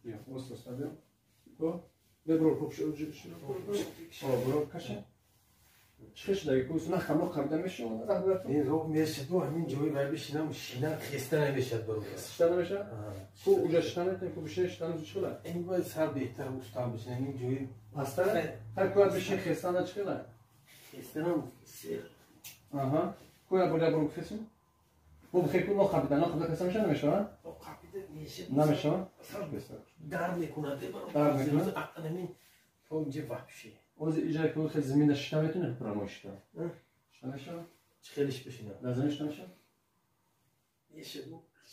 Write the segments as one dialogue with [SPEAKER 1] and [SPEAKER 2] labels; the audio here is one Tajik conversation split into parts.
[SPEAKER 1] Биё, оста биё. Ко? Бебро купш бро каша. Чӣ шудаги ку на хамро қабида мешавад раҳбаратон?
[SPEAKER 2] Ин роҳ мешад, ҳамин ҷои вай бишинам, шина хеста намешад бародар.
[SPEAKER 1] Шита намешад? Ку уҷа шита метавонӣ, ку бишини шита чӣ хела?
[SPEAKER 2] Ин бояд сар беҳтар устам бишинам, ин ҷои
[SPEAKER 1] пасттар? Ҳар куяд бишини хестана чӣ хела?
[SPEAKER 2] Хестанам сер.
[SPEAKER 1] Аҳа. Куяд боля бро хесим? Бо бихе ку нохабида, нохабида хеста мешавад намешавад?
[SPEAKER 2] Нохабида мешад.
[SPEAKER 1] Намешавад?
[SPEAKER 2] Дард мекунад.
[SPEAKER 1] Дард мекунад?
[SPEAKER 2] Ҳамин то инҷа вообще.
[SPEAKER 1] Ози иҷа ку хел замина шита метавонӣ прямо шита? Шита мешавад?
[SPEAKER 2] Чӣ хелиш бишинам?
[SPEAKER 1] Дар замин шита мешавад?
[SPEAKER 2] Мешад.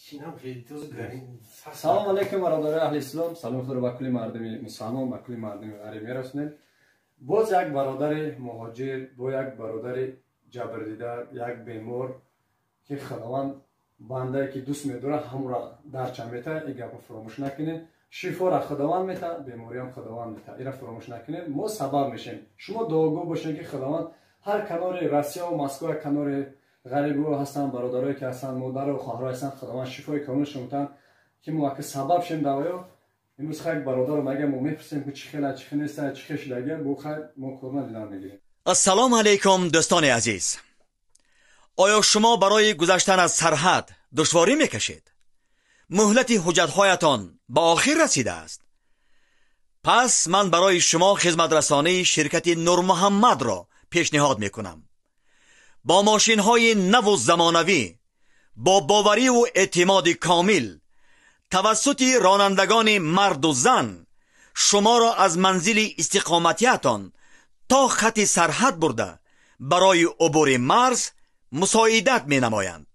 [SPEAKER 2] Шинам хеле тоз гарин.
[SPEAKER 1] Салом алейкум бародарои аҳли ислом. Салом худро ба кулли мардуми мусалмон, ба кулли мардуми ғариб мерасонем. Боз як бародари муҳоҷир, бо як бародари ҷабрдида, як бемор ки Худованд бандае ки дӯст медорад ҳамонро дарча метаҳад. Ин гапро фуромӯш накунед. Шифоро Худованд метаҳад, бемориам Худованд метаҳад. Инро фуромӯш накунед. Мо сабаб мешем. Шумо дуогӯ бошед ки Худованд ҳар канори Россияву Москва, канори ғарибо ҳастанд, бародарое ки ҳастанд, модару хоҳаро ҳастанд, Худованд шифои комилшон метаҳад ки мо ака сабаб шем давоё. Имрӯз хай бародаро мага мо мепурсем ки чӣ хела, чӣ хел неста, чӣ хел шудагия, бо хай мо корона дидан мегирем.
[SPEAKER 3] Ассалому алайкум дӯстони азиз. Оё шумо барои гузаштан аз сарҳад душворӣ мекашед? Муҳлати ҳуҷҷатҳоятон ба охир расидааст? Пас ман барои шумо хизматрасонии ширкати Нурмуҳаммадро пешниҳод мекунам. Бо мошинҳои наву замонавӣ, бо бовариву эътимоди комил, тавассути ронандагони марду зан шуморо аз манзили истиқоматиятон то хати сарҳад бурда барои убури марз мусоидат менамоянд.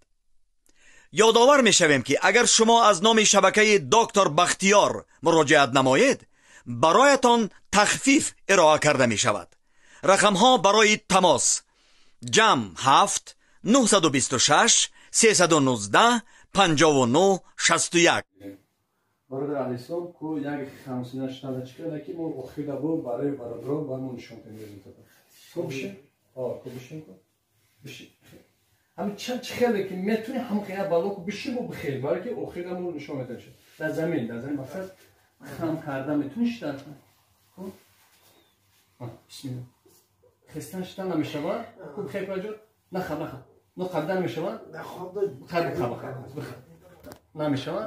[SPEAKER 3] Ёдовар мешавем ки агар шумо аз номи шабакаи доктор Бахтиёр муроҷиат намоед, бароятон тахфиф ироа карда мешавад. Рақамҳо барои тамос: ҷамъ 7 926 319 59 61.
[SPEAKER 1] Бародар аҳли ислом, ку як хамсина шитада чӣ карда ки мо охирда бо барои бародарон ба мо нишон кунем результата. Ку бишин? Ку бишин ку? Бишин. Ҳамин чӣ хеле ки метавонӣ ҳамон хел бало ку бишин бо бихел, барои ки охирда мо нишон медиҳем. Дар замин мақсад хам карда метавонӣ шита? Ку? Бисмилла. Хестан шита намешавад? Ку бихел куҷо? Нахаб, нахаб. Нохабида намешавад? Бихаб, бихаб, бихаб. Намешавад?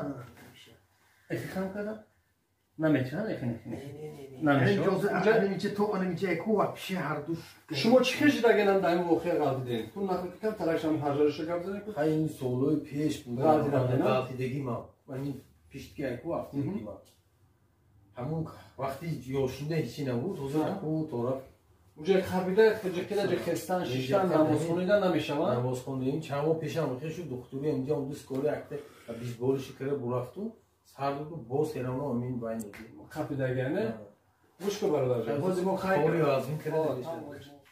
[SPEAKER 1] Эхи хам карда? Наметавонад, эхи, эхи. Намешавад. Шумо чӣ хел шидагинам дар ин воқеа ғалтидем? Ту нақл кам талашам ҳажараша гап занем ку?
[SPEAKER 2] Хай ин солҳои пеш буд. Ғалтидагӣ ман. Ҳамин пиштки айку афтидагӣ ман. Ҳамун вақти ёшинда ҳечи набуд, ҳозир ку тора
[SPEAKER 1] уҷа хабида, ҷекида, ҷе хестан, шиштан, намоз хонида намешавад?
[SPEAKER 2] Намоз хондем, чанд моҳ пешам хел шуд, духтури инҷа омду скори акта бизболиши кара бурафту, сар дуду боз ҳеравно амин байн додӣ.
[SPEAKER 1] Қапидагия, не? Гӯш кун бародарҷон. Ҳозир мо хай
[SPEAKER 2] кори вазмин кара намешавад.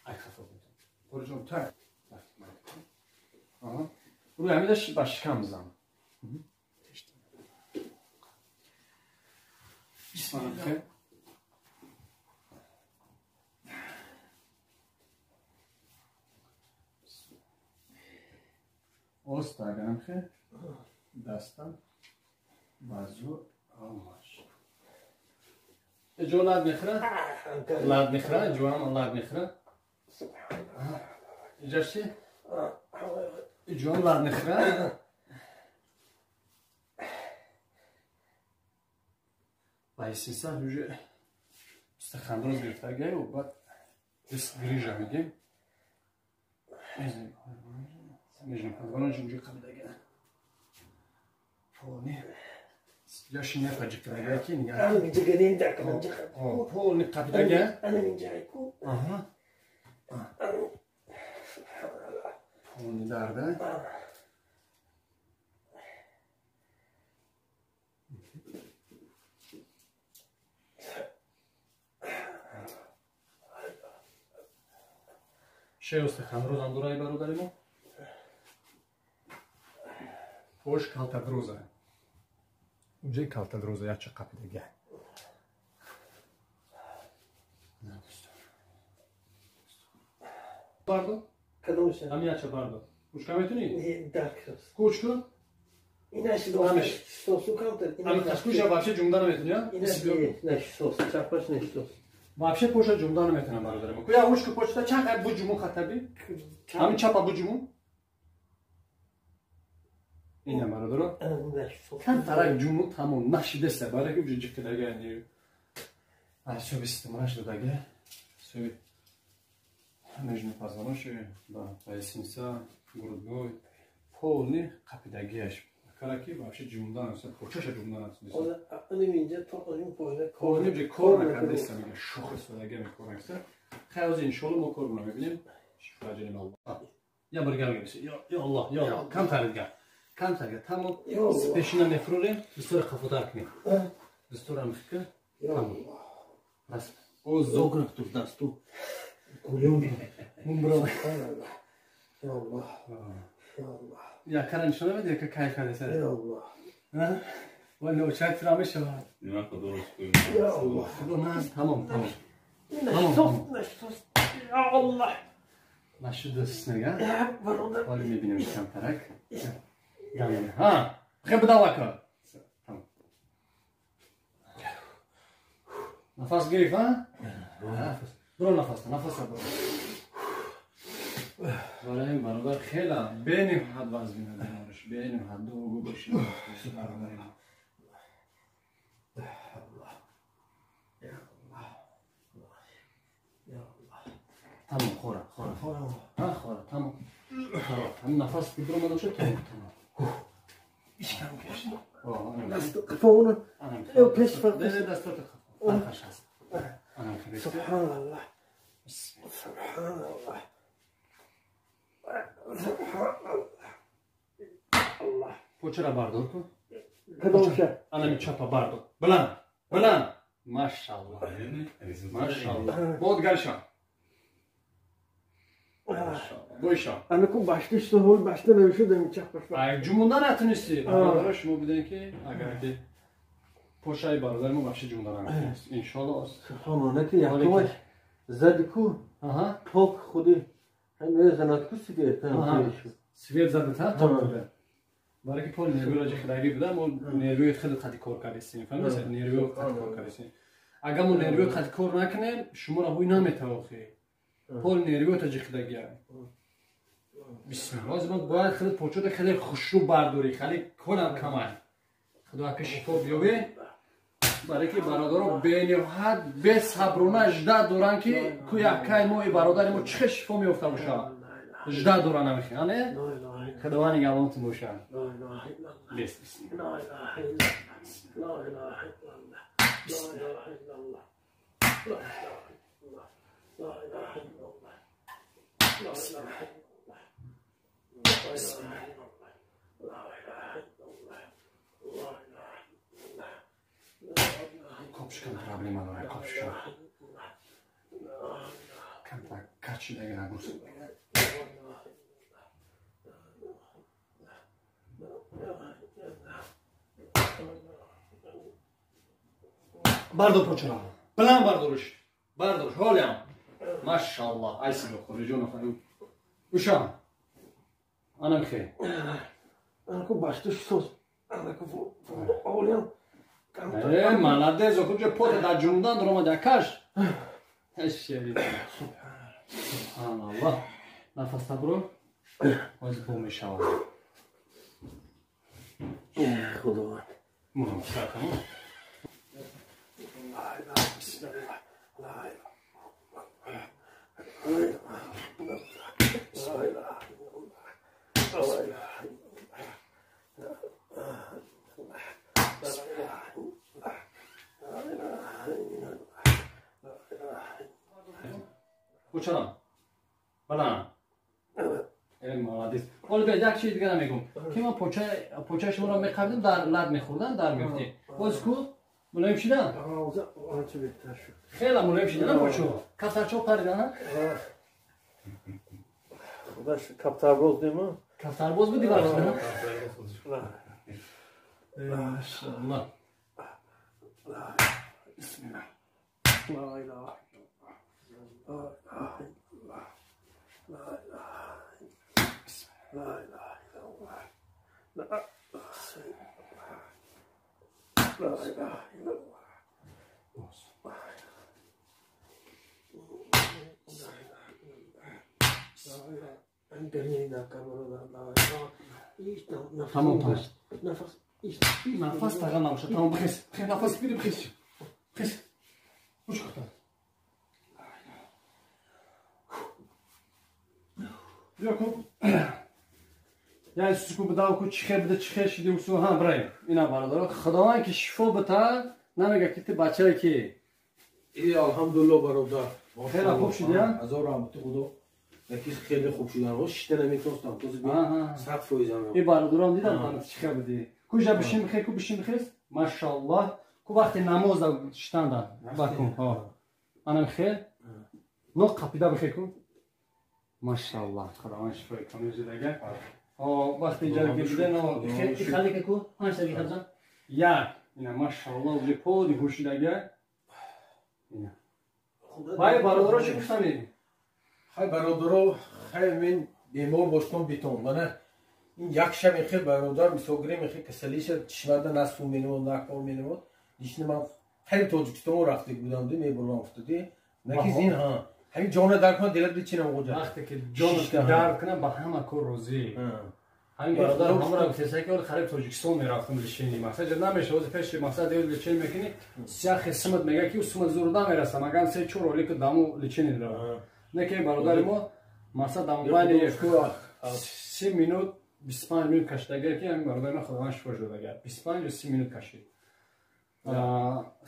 [SPEAKER 1] Ай хафа буд. Қориҷон, так. Аҳа. Рӯи ҳаминаш ба шикам зан. Бисмиллаҳ. Оста агарамхе дастам базу алмаш. Эҷо лад мехӯра? Лад мехӯра? Эҷоам лад мехӯра? Иҷа чи? Эҷоам лад мехӯра? Лайсиса уже стахандроз гирифтагиаю, баъд диск грижа мегем. Нижний позвоночник уже қабидага. Полни. Яши не фаҷиқидага ки нига. Полни қабидага. Аҳа. Полни дарда. Шеостехандрозам дорай бародари мо. Пош калтадроза. Уҷаи калтадроза якча қапидага. Бардо?
[SPEAKER 2] Кадомша?
[SPEAKER 1] Ҳамин якча бардо. Учка метунӣ?
[SPEAKER 2] Не, дарк аст.
[SPEAKER 1] Ку учку?
[SPEAKER 2] Инаш сосу камтар.
[SPEAKER 1] Ами кашкуша вообще ҷумда наметуни, а?
[SPEAKER 2] Инаш наш сос, чапаш наш сос.
[SPEAKER 1] Вообще поша ҷумда наметунам бародарам. Куя ушку почта чак бу ҷуму хатаби? Ҳамин чапа бу ҷуму? Ина бародаро. Камтарак ҷуму тамом нашидеста бараки уҷа ҷиқидага нерв. Ай суби стимулаш додага. Суби нижний позвоночник, да, поясница, грудной, полный қапидагиаш. Караки вообще ҷумда намеса, почаша ҷумда намеса.
[SPEAKER 2] Аним инҷа то аним поина
[SPEAKER 1] кор небже кор накардаиста мега шухи содага мекор накарда. Хай ози иншоалло мо кор мебинем. Шифо ҷаним Аллоҳ. Я баргар мебиси. Я Аллоҳ, я Аллоҳ. Камтар дигар. Камтар дигар. Тамом. Пешина мефурорем, бисёр қафотар кунем. Бисёр амфика. Тамом. Бас.
[SPEAKER 2] О зограх тур дасту. Гулём.
[SPEAKER 1] Мумбро.
[SPEAKER 2] Я Аллоҳ. Я Аллоҳ.
[SPEAKER 1] Я кара нишон намеди, яка кайф кардеса.
[SPEAKER 2] Я Аллоҳ.
[SPEAKER 1] Ва ноучак тира мешавад.
[SPEAKER 4] Ина худо шукр.
[SPEAKER 2] Я Аллоҳ.
[SPEAKER 1] Худо нас тамом, тамом.
[SPEAKER 2] Наш сос. Я Аллоҳ.
[SPEAKER 1] Нашудас нега?
[SPEAKER 2] Я бародар.
[SPEAKER 1] Ҳоли мебинем камтарак. Ҳа, хе бидавака. Тамом. Нафас гирифт, ҳа? Нафас. Бро нафас, нафас бро. Барои бародар хела бениҳоят вазмина бемориш, бениҳоят дуогӯ бошед. Бародари мо. Тамом, хора, хора. Ҳа, хора, тамом. Ҳамин нафас ки биромада бошад, тамом, тамом.
[SPEAKER 2] Ишкам кашид.
[SPEAKER 1] Даст
[SPEAKER 2] қафо
[SPEAKER 1] Ё
[SPEAKER 2] пеш фарқ.
[SPEAKER 1] Не, дастото қафо. Фарқаш ҳаст.
[SPEAKER 2] Субҳаналлоҳ. Субҳаналлоҳ. Субҳаналлоҳ.
[SPEAKER 1] Почара бардор кун.
[SPEAKER 2] Кадомша?
[SPEAKER 1] Анами чапа бардор. Баланд, баланд. Машаллоҳ. Машаллоҳ. Бод галша. Бойша.
[SPEAKER 2] Анаку башта что ҳол башта намешуд ами чапаш.
[SPEAKER 1] Ай ҷумунда натунисти. Бародаро шумо биден ки агар ки пошаи бародари мо вообще ҷумунда наметунист. Иншоаллоҳ.
[SPEAKER 2] Субҳаналлоҳ, ки якумаш зади ку.
[SPEAKER 1] Аҳа.
[SPEAKER 2] Ток худи ҳам занат ку свет.
[SPEAKER 1] Свет задат ҳа? Ток буда. Барои ки пол нервиро ҷихидагӣ буда, мо нервии худ қати кор кардистем. Фаҳмидед? Нервиро қати кор кардистем. Агар мо нервиро қати кор накунем, шуморо ҳуй наметавохӣ. Пол нервиро таҷихидагия. Бисмилла. Ҳозир мо бояд худ почота хеле хушрӯ бардорӣ, хеле колам камай. Худо ака шифо биёбе. Барои ки бародаро бениҳоят бесаброна жда доранд ки ку яккаи мо и бародари мо чӣ хел шифо меёфта бошад. Жда доранд намехи, ане? Худованд нигаҳбонтон бошад. Бес, бисмилла. Копшикам проблема дорад, копшикам. Камтар качидаги нагурс. Бардор почара. Баланд бардориш. Бардориш, ҳолиам. Машаллоҳ, айсиго хориҷон афару. Ушам. Анам хе.
[SPEAKER 2] Анаку башта сос. Анаку ҳолиам.
[SPEAKER 1] Молодец, охуҷа пота дар ҷумдан дуромад якаш. Субҳаналлоҳ. Нафас табро. Ҳозир бо мешавад.
[SPEAKER 2] Худованд.
[SPEAKER 1] Муҳаммад. Кучарам. Баланд. Молодец. Ҳоло биёед як чизи дига намегӯм. Ки ман почаи шуморо меқабидам, дар лад мехӯрдам, дар меафтем. Боз ку мулоим шидан?
[SPEAKER 2] Анча беҳтар шуд.
[SPEAKER 1] Хеле мулоим шидан почо. Кафтарчо паридан, ҳа?
[SPEAKER 2] Худаш кафтарбоз нема?
[SPEAKER 1] Кафтарбоз буди вақт, ҳа? Машаллоҳ. Бисмиллаҳ.
[SPEAKER 2] Ла илаҳа иллаллоҳ. Ла илаҳа иллаллоҳ. Ла илаҳа иллаллоҳ.
[SPEAKER 1] Тамом, тамом. Нафас тага намоша. Тамом, бихез. Нафас бири, бихез. Бихез. Уш кухта. Биё ку. Я суку бидав ку чихе бида чихе шиди усу ҳа бираем. Ина бародаро, Худованд ки шифо бита, намега ки ту бачае ки.
[SPEAKER 2] И алҳамдулиллоҳ бародар.
[SPEAKER 1] Хеле хуб шуди, а?
[SPEAKER 2] Ҳазор раҳмати Худо. Яки хеле хуб шудан. Шишта наметонистам. Този 100% ам.
[SPEAKER 1] И бародарон дидам ман чихе буди. Куҷа бишин бихе, ку бишин бихез? Машаллоҳ. Ку вақти намоз шитанда. Бакун. Ҳа. Анам хел. Но қапида бихе ку. Машаллоҳ. Худованд шифои комил зидага. Ҳа, вақти иҷара ки биде, но хеле ки ку 5 дақиқа бизан. Як. Ина машаллоҳ, уже поди ҳушидага. Ина. Вай бародаро чӣ гуфтанӣ?
[SPEAKER 2] Хай бародаро, хай мен бемор боштон битон. Мана ин як шаб хел бародар мисол гирем хел касалиша чишмада на су менамуд, на кор менамуд. Лишни ман хеле Тоҷикистон рафтаг будам, мебурдам уфтоди. Наки зин ҳа. Ҳамин ҷона дард кунад, дилат бичинам ғоҷа.
[SPEAKER 1] Вақте ки ҷонат дард кунад, ба ҳама кор розӣ. Ҳамин бародар ҳамра гуфтеса ки хариб Тоҷикистон мерафтам лишини. Мақсад ҷа намешава, ози пеши мақсад дел лишини мекунӣ, сяхе симат мега ки симат зур намераса, магам 3-4 ролик даму лишини дора. Не ки бародари мо мақсад дамбали 30 минут 25 минут кашидагар ки ҳамин бародари мо Худованд шифо шудагар. 25-30 минут кашид.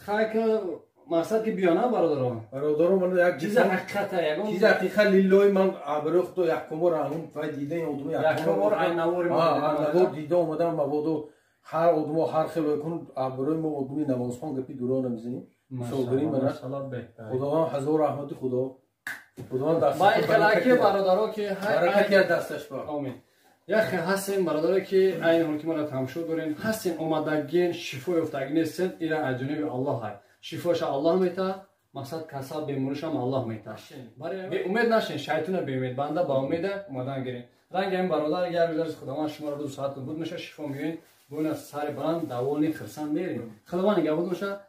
[SPEAKER 1] Хай ки мақсад ки биёна бародаро.
[SPEAKER 2] Бародаро ман як
[SPEAKER 1] чизи ҳақиқат ягон
[SPEAKER 2] чизи ҳақиқат лиллоҳи ман абрӯи Худо якум бор ҳамун вай дида ин одумо
[SPEAKER 1] якум бор ай навори
[SPEAKER 2] мо навор дида омадам мабодо ҳар одумо ҳар хел кун абрӯи мо одуми намозхон гапи дуро намезанем. Мисол мана Худованд ҳазор раҳмати Худо. Худованд даст.
[SPEAKER 1] Бай хелаки бародаро ки
[SPEAKER 2] баракати дасташ ба.
[SPEAKER 1] Амин. Яхе ҳастем бародаро ки айн ҳол ки мара тамошо дорем, ҳастем омадагин шифо ёфтагин нестен, ира аз ҷониби Аллоҳ ҳай. Шифоша Аллоҳ мета, мақсад касал беморишам Аллоҳ мета. Беумед нашин, шайтона беумед, банда ба умеда омадан гирем. Ранги ҳамин бародар як рӯз Худованд шуморо рӯзу соат буд меша шифо меёед, буна сари баланд давони хирсан мерем. Худованд нигаҳбон боша.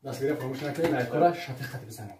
[SPEAKER 1] Дастгирӣ фаромӯш накунед, лайкора шатиқат бизанед.